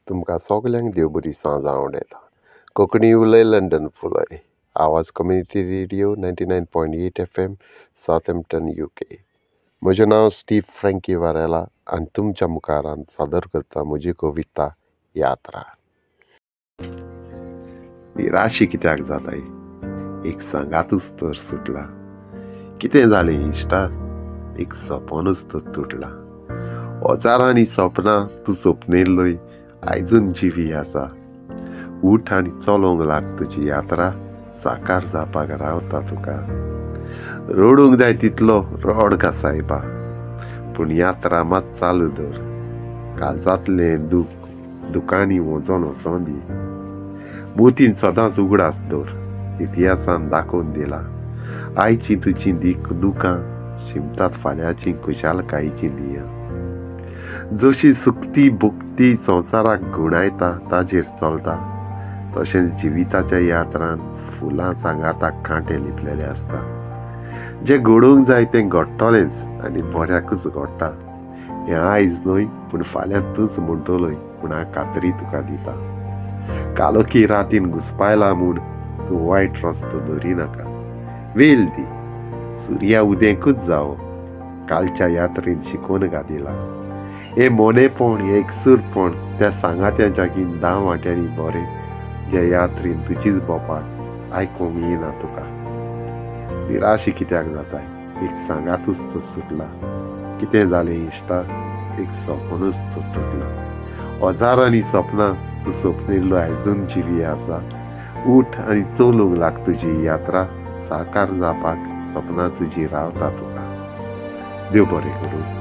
तुमकां सगल्यांक देव बरी सांज आवडयता. कोंकणी उलय, London फुलय. Awaaz community radio 99.8 FM, Southampton, UK. म्हजें नांव स्टीव फ्रँकी वारेला आनी तुमच्या मुखारान सादर करता म्हजी कविता यात्रा. निराशी कित्याक जाताय? एक सांगातूच तर सुटला. कितें जालें इश्टा? एक सपनूच तर तुटला. हजारांनी सपनां तूं सपनेल्लोय आयजून जिवी आसा. उठ आनी चलोवंक लाग तुजी यात्रा साकार जावपाक रावता तुका. रडूंक जाय तितलो रड गा सायबा, पूण यात्रा मात चालू दवर. काळजांतलें दूख दुकांनी वचोन वचों दी. मोतीन सदांच उगडास दवर, इतिहासान दाखोवन दिला. आयची तुजी दुकां शिमतात फाल्यांची खुशालकायेचीं बियां. जशी सुकती भुकती संवसाराक गुणायता ताजेर चलता, तशेंच जिविताच्या यात्रान फुलां सांगाताक कांटे लिपलेले आसता. जें घडोवंक जाय तें घडटलेंच आनी बऱ्याकूच घडटा. हें आयज न्हय पूण फाल्यां तूंच म्हणटलोय पूण हांव खात्री तुका दिता. कालोखी रातीन घुसपायला म्हूण तूं वायट रस्तो धरिनाका. वेल दी, सुर्या उदेंकूच जावो. कालच्या यात्रेन शिकोवन गा दिला. हें मोनेपण, हें एकसूरपण त्या सांगात्यांच्याकीन 10 वांट्यांनी बरें जे यात्रेन तुजीच बोपाट आयकूंक येना तुका. निराशी कित्याक जाताय? एक सांगातूच तर सुटला. कितें जालें इश्टा? एक सपनूच तर तुटला. हजारांनी सपनां तूं सपनेल्लो आयजून जिवी आसा. उठ आनी चलूंक लाग तुजी यात्रा साकार जावपाक सपनां तुजी रावता तुका. देव बरें करूं.